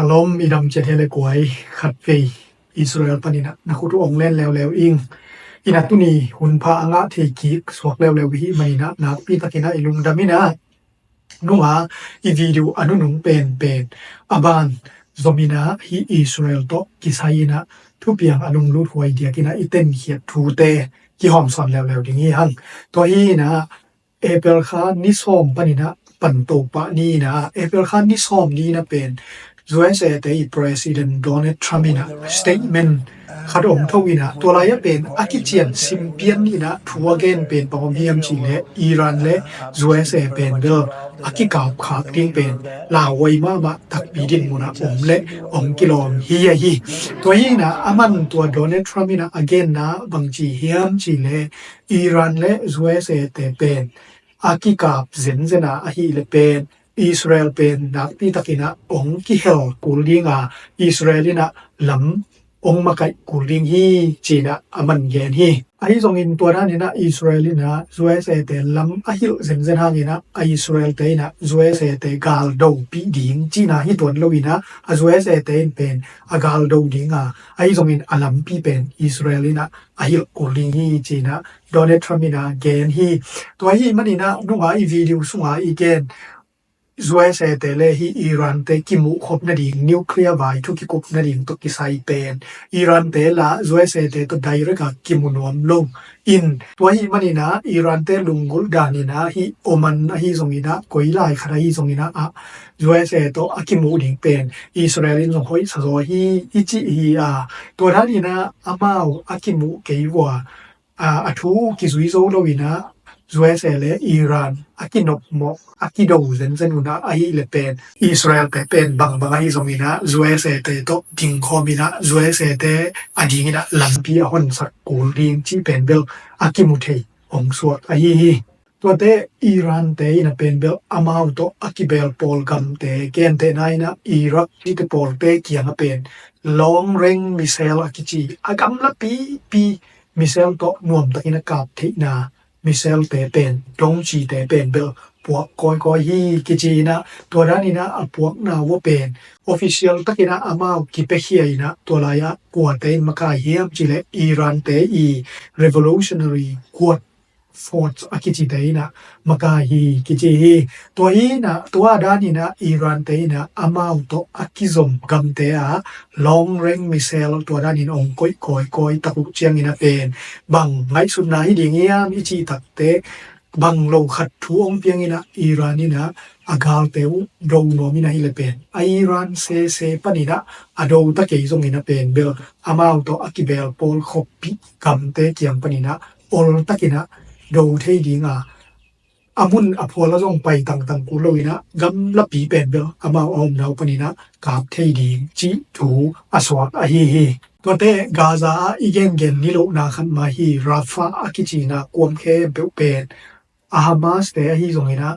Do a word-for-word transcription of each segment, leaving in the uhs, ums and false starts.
Shalom, i dam ciat hi le kuai. Khatvei Israel panin ah na khut uh ong len leuleu ing. Inah tuni hun pha a ngah thei kik suak leuleu i hih manin ah nakpi takin ah i lungdam in ah, nunga i video a nunung penpen a ban zom in ah hih Israel tawh kisai in ah thupiang a lunglut huai diakin ah i tenkhiat thute kihawmsawn leuleu ding hi hang. Tua hi in ah April kha ni sawm panin ah pan to pah ni in ah, April kha ni sawm ni in ah pen U S A te i President Donald Trump in ah statement khat ong tho in ah, tua lai ah pen a kician simpian in ah thu a gen pen bang om hiam cih leh Iran le U S A pen bel a kikapkhak ding pen lauhuai mahmah, takpi dinmun ah om leh ong kilawm hi ahi. Tua hi in ah aman tua Donald Trump in ah a genna bangci hiam cih leh Iran le U S A te pen a kikap zenzen a, ahih leh pen Israel pen nakpi takin ah ong kihel kul ding a, Israel in ah lam ong makaih kul ding hi ci in ah aman gen hi. Ahi zongin tua dan in ah Israel in ah U S A te lam a hilh zenzen hangin ah a Israel te in ah U S A te gal dopih ding cihna hi tuan lo in ah, a U S A te in pen a gal do ding a, ahi zongin a lampi pen Israel in ah a hilh kul ding hi ci in ah Donald Trump in ah gen hi. Tua hi manin ah nunga i video sunga i gen U S A te le hih Iran te kimuh khop nading, nuclear vai thu kikup nading tawh kisai pen Iran te la U S A te tawh direct a kimu nuam lo in, tua hi manin ah Iran te lunggulh dan in ah hih Oman ahi zongin ah, koi lai khat ahi zongin ah, ah, U S A tawh a kimuh ding pen Israel in zong hoihsa zaw hi i cih hi a, tua dan in ah amau a kimuh kei vua a, a thu kizui zo lo in ah U S A le Iran a kinopmawh, a kido zenzen un ah, ahih leh pen Israel te pen bangbang ahi zongin ah U S A te tawh dingkhawm in ah U S A te a dingin ah lampi a honsak kul ding cih pen bel a kimu thei ong suak ahi hi. Tuate Iran te in ah pen bel amau tawh a kibel pawl gamte, gentehna in ah Iraq cihte pawlte kiang ah pen long range missile a kici a gamla pipi missile tawh nuamtakin a kap theihna missile te pen, dongci te pen bel puak kawikawi hi kici in ah, tua dan in ah a puakna uh pen official takin ah amau kipiakhia in ah, tua lai ah kuate in makai hiam cih leh Iran te i Revolutionary Guard Force a kicite in ah makai hi kici hi. Tua hi in ah, tua dan in ah Iran te in ah amau tawh a kizom gamte ah long range missile tua dan in ong koih kawikawi tak uh ciangin ah pen bang ngaihsutna hi ding hiam i cih takteh, bang lo khat thu ong piang in ah Iran in ah a galte uh do nuam in ah, ahih leh pen a Iran sese panin ah a do ta kei zongin ah pen bel amau tawh a kibel pawl khoppih gamte kiang panin ah ol takin ah do thei ding a, a mun a phual ah zong pai tangtang kul lo in ah gamlapi pen bel amau a omna uh panin ah kap thei ding cih thu a suak ahi hi. Tuate Gaza ah i gengen nilohna khat mah hi, Rafah a kici in ah kuam khempeuh pen a Hamas te ahi zongin ah,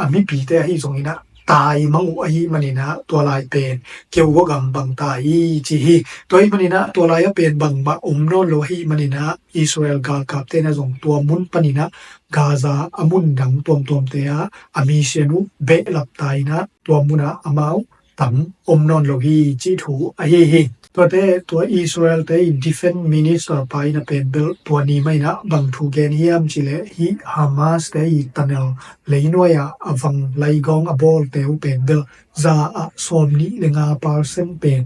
a mipite ahi zongin ah tai mang uh ahih manin ah tua lai pen keu gam bang ta hi ci hi. Tua ahih manin ah tua lai ah pen bangmah om nawn lo ahih manin ah Israel galkapte in ah zong tua mun panin ah Gaza a mun dang tuamtuamte ah a mission uh behlap ta in ah tua mun ah amau tam om nawn lo hi cih thu ahi hi. Tuate tua Israel te i Defense Minister pa in ah pen bel tua ni mah in ah bang thu gen hiam cih leh hih Hamas te i tunnel leinuai ah a vang laigawng a bawlte uh pen bel za ah sawmnih le nga percent pen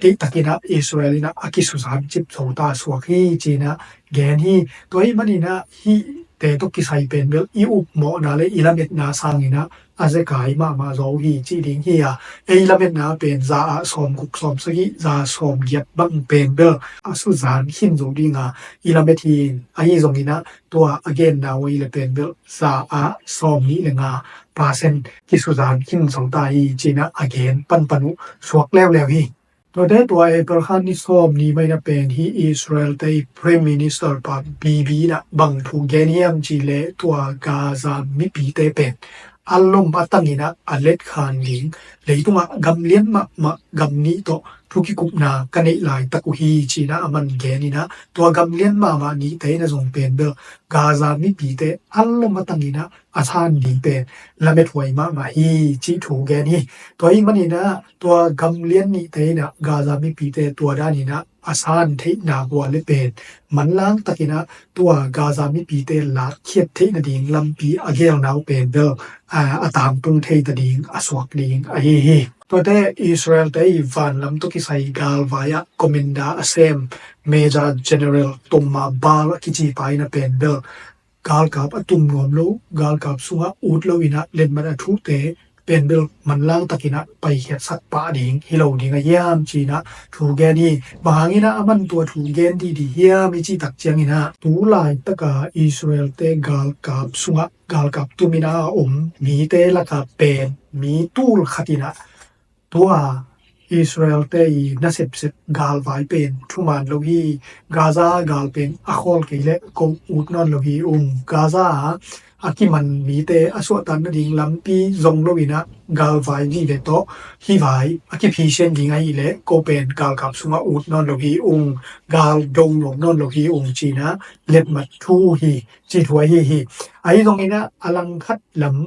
kei takin ah Israel in ah a kisuzan cip zo ta suak hi ci in ah gen hi. Tua ahih manin ah hihte tawh kisai pen bel i upmawhna le i lametna sangin ah a zekai mahmah zaw uh hi cih ding hi a, ei lametna pen za ah sawmguk sawmsagih, za sawmgiat bang pen bel a suzan khin zo ding a i lamet hi. Ahi zongin ah tua a genna uh ahih leh pen bel za ah sawmnih le nga percent kisuzan khin zo ta hi ci in ah a gen panpan uh suak leuleu hi. Tuate tua April kha ni sawm ni mah in ah pen hih Israel te i Prime Minister pa Bibi in ah bang thu gen hiam cih leh tua Gaza mipite pen a lom a tang in ah a letkhan ding, leitungah gam lian mahmah gam nih tawh thu kikupna ka neih laitak uh hi, ci-in ah aman gen in ah, tua gamlian mahmah nihte in ah zong pen bel Gaza mipite a lom a tang in ah a san ding pen lamethuai mahmah hi, cih thu gen hi. Tua ahih manin ah tua gamlian nihte in ah Gaza mipite tua dan in ah a san theihna uh a le pen manlang takin ah tua Gaza mipite lakkhiat theih nading lampi a gelna uh pen bel, aa, a tangtung thei ta ding, a suak ding ahi hi. Tuate Israel-te i vanlam tawh kisai galvai ah commander a sem Major General Tom Bal a kici pa in ah pen bel galkap a tum nuam lo, galkap sungah ut lo in ah letmat a thuhte pen bel manlang takin ah paikhiatsak pah ding hi lo ding a hiam, ci-in ah thu gen hi. Bang hangin ah aman tua thu gen didi hiam i cih tak ciangin ah, tu laitak a Israel-te galkap sungah galkap tum in ah a om mite lakah pen mi tul khat in ah tua Israel-te i nasepsep galvai pen thuman lo hi. Gaza gal pen a khawl kei leh ko ut nawn lo hi ung. Gaza a kiman mite a suahtak nading lampi zong lo in ah galvai vive tawh hih vai a kiphisian ding ahih leh ko pen galkap sungah ut nawn lo hi ung, gal do nuam nawn lo hi ung, ci-in ah letmat thu uh hi, cih thu ahi hi. Ahi zongin ah a langkhat lam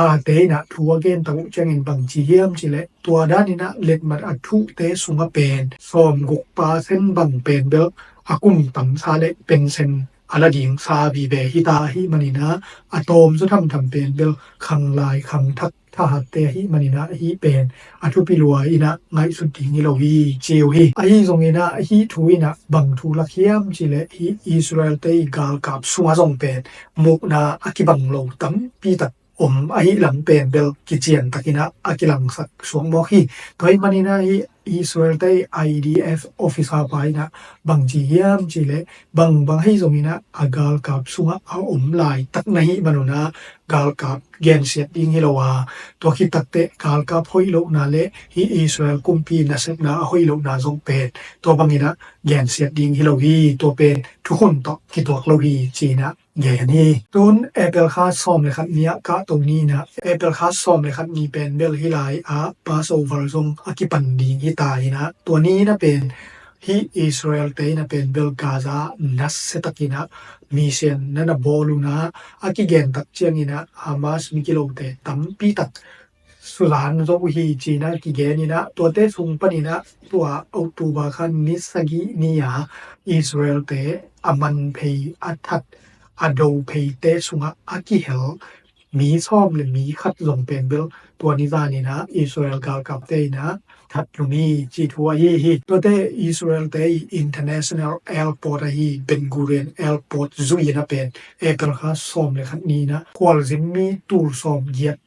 a te in ah thu a gen tak uh ciangin bang ci hiam cih leh tua dan in ah letmat a thuhte sungah pen sawmguk percent bang pen bel a kum tangsa le pension a la dingsa vive hi ta ahih manin ah a tawm zaw thamtham pen bel khanglai khangthak thahatte ahih manin ah hih pen a thupi lua in ah ngaihsut ding hi lo hi, ci uh hi. Ahi zongin ah hih thu in ah bang thu lak hiam cih leh hih Israel-te i galkap sungah zong pen mukna a kibang lo tampi tak om ahih lam pen bel kician takin ah a kilangsak suak mawk hi. Tua ahih manin ah hih Israel-te i I D F officer pa in ah bang ci hiam cih leh bang bang ahi zongin ah a galkap sungah a om laitak na hih man un ah galkap gensiat ding hi lo a, tua khit takteh galkap hoih lohna le hih Israel kumpi nasepna a hoih lohna zong pen tua bangin ah gensiat ding hi lo hi, tua pen thukhun tawh kituak lo hi, ci-in ah gen hi. Tun April kha sawm le khat ni ah kahto ni in ah, April kha sawm le khat ni pen bel hih lai ah Passover zong a kipan ding hi ta in ah, tua ni in ah pen hih Israel-te in ah pen bel Gaza ah nasia takin ah mission na na bawl un ah, a kigen tak ciangin ah Hamas migilote tampi tak suzan zo uh hi, ci-in ah kigen in ah, tuate sung panin ah tua October kha ni sagih ni a Israel-te a man phei, a that, a do pheite sungah a kihel mi sawm le mi khat zong pen bel tua ni zanin ah Israel galkapte in ah that lum hi, cih thu ahi hi. Tuate Israel-te i international airport ahi Ben Gurion Airport zui in ah pen April kha sawm le khat ni in ah khualzin mi tul sawm giat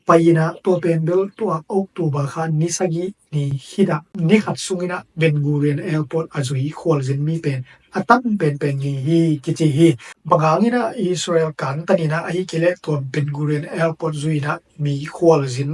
pai in ah, tua pen bel tua October kha ni sagih ni khit ah ni khat sungin ah Ben Gurion Airport a zui khualzin mi pen a tam penpen ngei hi, kici hi. Bang hangin ah Israel kantan in ah ahih kei leh tua Ben Gurion Airport zui in ah mi khualzin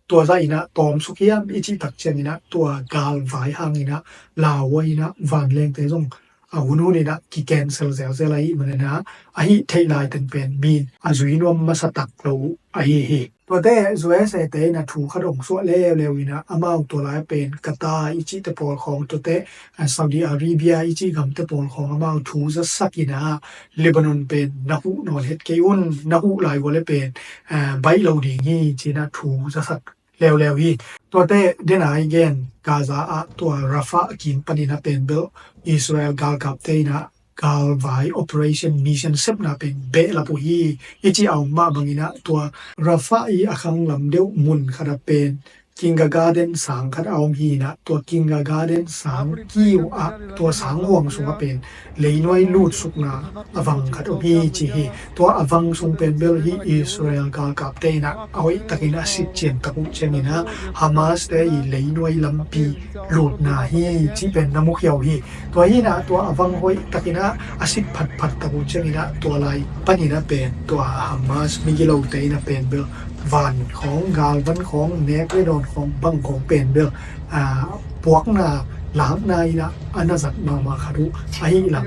tua zah in ah tawm suk hiam i cih tak ciangin ah tua galvai hangin ah lauhuai in ah vanlengte zong a hunhun in ah ki-cancel zelzel ahih manin ah, ahih theih lai teng pen mi a zui nuam masa tak lo ahi hi. Tuate U S A-te in ah thu khat hong suah leuleu in ah, amau tua lai pen Qatar i cihte pawlkhawng, tuate, ah, Saudi Arabia i cih gamte pawlkhawng amau thu zasak in ah, Lebanon pen na huh nawn het kei un, na huh lai uh a le pen, ah, baih lo ding hi, ci-in ah thu zasak leuleu hi. Tuate den a i gen Gaza ah tua Rafah kim panin ah pen bel Israel galkapte in ah galvai operation mission sepna pen behlap uh hi, i cih a om mah bangin ah tua Rafah i a khanglam deuh mun khat ah pen kindergarten sang khat a om hi in ah, tua kindergarten sang kiu ah tua sang huang sungah pen leinuai lutsukna a vang khat om hi, ci hi. Tua a vang sung pen bel hih Israel galkapte in ah a hoih takin a sit cian tak uh ciangin ah Hamas-te i leinuai lampi lutna hi, cih pen na mukhia uh hi. Tua hi in ah tua a vang hoih takin ah a sit phatphat tak uh ciangin ah tua lai panin ah pen tua Hamas migilote in ah pen bel van khawng, galvan khawng, nek le dawn khawng, bang khawng pen bel, ah, puakna, lakna in ah a na zat mahmah khat uh ahih lam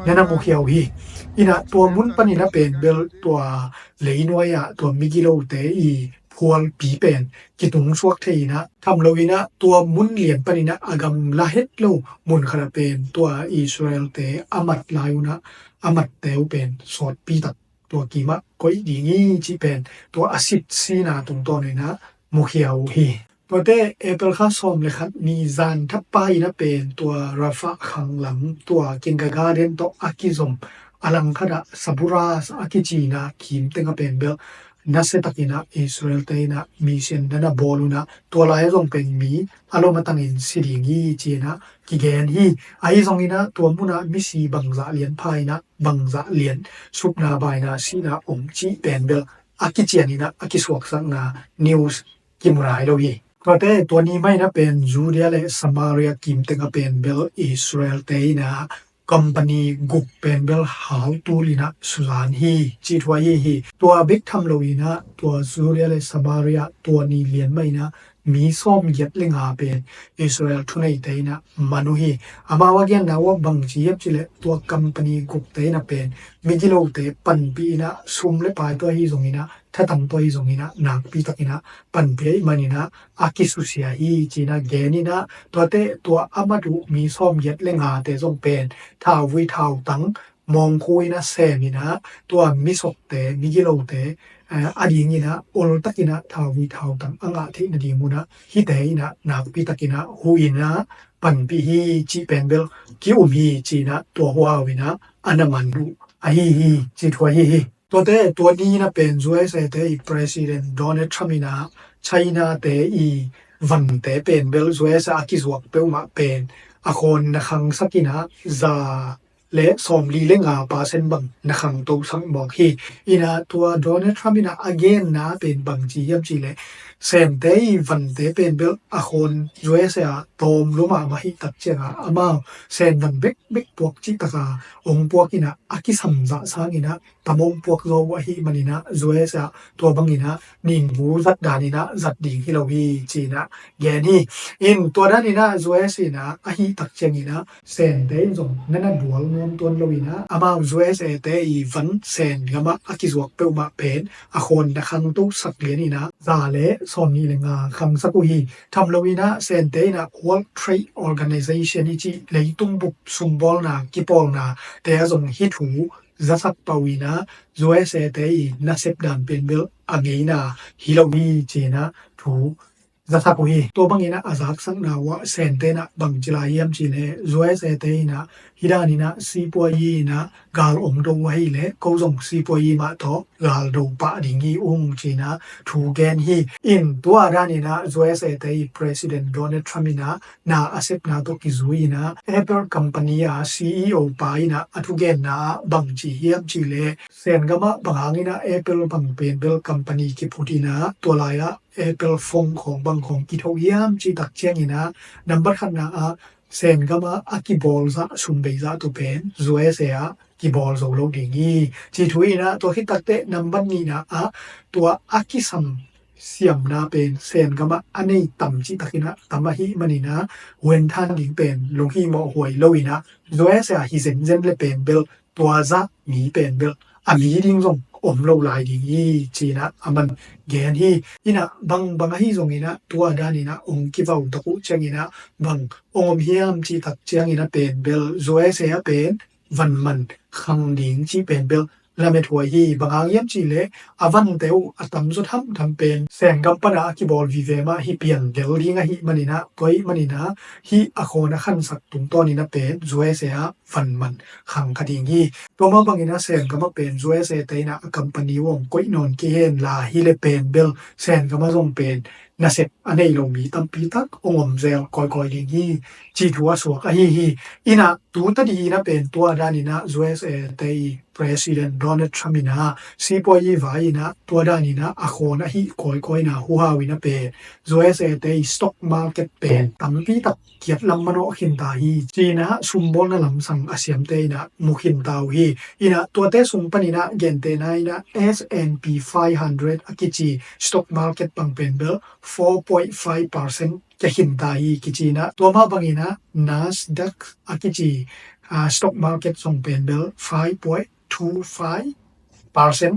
na na mukhia uh hi. In ah tua mun panin ah pen bel tua leinuai ah tua migilote i khualpi pen kitungsuak thei in ah, tham lo in ah tua mun lian panin ah a gamla het lo mun khat ah pen tua Israel-te a mat lai un ah a matte uh pen sawtpi tak tua kimah koih ding hi cih pen tua a sit sina tungtawn in ah mukhia uh hi. Tuate April kha sawm le khat ni zan thappa in ah pen tua Rafah khang lam tua Kindergarten tawh a kizom a langkhat ah Sabura a kici in ah kim teng ah pen bel nasia takin ah Israel-te in ah mission na na bawl un ah tua lai ah zong pen mi a lom a tangin si ding hi ci in ah kigen hi. Ahi zongin ah tua mun ah misi bangzah lian pha in ah bangzah lian supna baina sihna om cih pen bel a kician in ah a kisuaksakna news kimu nai lo hi. Tuate tua ni mah in ah pen Judea le Samaria kim teng ah pen bel Israel-te in ah company guk pen bel hal tul in ah suzan hi cih thu ahi hi. Tua bek tham lo in ah tua Judea le Samaria tua ni lian mah in ah mi sawmgiat le nga pen Israel thuneite in ah man uh hi. Amau a genna uh ah bangci hiam cih leh tua company gukte in ah pen migilote panpih in ah sum le pai tawh ahi zongin ah thatang tawh ahi zongin ah nakpi takin ah panpih ahih manin ah a kisusia hi ci in ah gen in ah tuate tua a mat uh mi sawmgiat le ngate zong pen thauvui thautang mawngkhu in ah sem in ah tua misokte migilote eh, a dingin ah oltakin ah thauvui thautang a ngah theih nading un ah hihte in ah nakpi takin ah huh in ah panpih hi cih pen bel ki-um hi ci in ah tua huhau in ah a na man uh ahi hi cih thu ahi hi. Tuate tua ni in ah pen U S A-te i President Donald Trump in ah China-te i vante pen bel U S A a kizuak peuhmah pen a khawn na khangsak in ah za le sawmli le nga percent bang na khangtosak mawk hi. In ah tua Donald Trump in ah a genna pen bangci hiam cih leh sente i vante pen bel a khawn U S A ah tawm lua mahmah hi tak ciangin ah amau sen van bekbek puak cih tak a ong puak in ah a kisam zah sangin ah tam ong puak zaw uh ahih manin ah U S A tua bangin ah ningbu zat dan in ah zat ding hi lo hi ci in ah gen hi. In tua dan in ah U S in ah ahih tak ciangin ah sente in zong na na dual nuam tuan lo in ah amau U S A-te i van sen gam ah a kizuak peuhmah pen a khawn na khangtosak lian in ah za le sawmnih le nga khangsak uh hi. Tham lo in ah sente in ah World Trade Organization i cih leitung bup sumbawlna kipawlnate ah zong hih thu zasak pah uh in ah U S A-te i nasep dan pen bel a ngeina hi lo hi ci in ah thu zasak uh hi. Tua bangin ah a zaksakna uh ah sente in ah bangci lai hiam cih leh U S A-te in ah hih dan in ah sipuazi in ah gal ong do uh ahih leh ko zong sipuazi mah tawh gal do pah ding hi ung ci in ah thu gen hi. In tua dan in ah U S A-te i President Donald Trump in ah na a sepna tawh kizui in ah Apple company a C E O pa in ah a thugenna ah bangci hiam cih leh sen gam ah bang hangin ah Apple bang pen bel company kiphut in ah tua lai ah Apple phone khawng bang khawng kithoh hiam cih tak ciangin ah nambat khatna ah sen gam ah a kibawl zah sum bei zah tu pen U S A ah kibawl zo lo ding hi cih thu in ah tua khit takteh nambat nihna ah tua a kisam siamna pen sen gam ah a nei tam cih takin ah tam ahih manin ah huenthan ding pen lunghimawh huai lo in ah U S A hi zenzen le pen bel tua zah mi pen bel a mi ding zong om lo lai ding hi ci in ah a man gen hi. In ah bang bang ahi zongin ah tua dan in ah ong kivau tak uh ciangin ah bang ong om hiam cih tak ciangin ah pen bel U S A ah pen van man khang ding cih pen bel lamethuai hi. Bang hang hiam cih leh a vante uh a tamzaw thamtham pen sen gam pan a kibawl vive mah hi pian del ding ahih manin ah tua ahih manin ah hih a khawn a khansak tungtawn in ah pen U S A ah van man khang kha ding hi. Tua mah bangin ah sen gam ah pen U S A-te in ah a company uh ong koih nawn kei hen la hi le pen bel sen gam ah zong pen nasep a nei lo mi tampi tak ong om zel kawikawi ding hi cih thu a suak ahi hi. In ah tu tadi in ah pen tua dan in ah U S A-te i President Donald Trump in ah sipuazi vai in ah tua dan in ah a khawn a hih kawikawina huhau in ah pen U S A-te i stock market pen tampi tak kiat lam manawh khinta hi ci in ah sumbawlna lamsang a siamte in ah mu khinta uh hi. In ah tuate sung panin ah gentehna in ah S and P five hundred a kici stock market bang pen bel four point five percent kia khinta hi kici in ah tua mah bangin ah Nasdaq a kici ah, stock market zong pen bel five point two five percent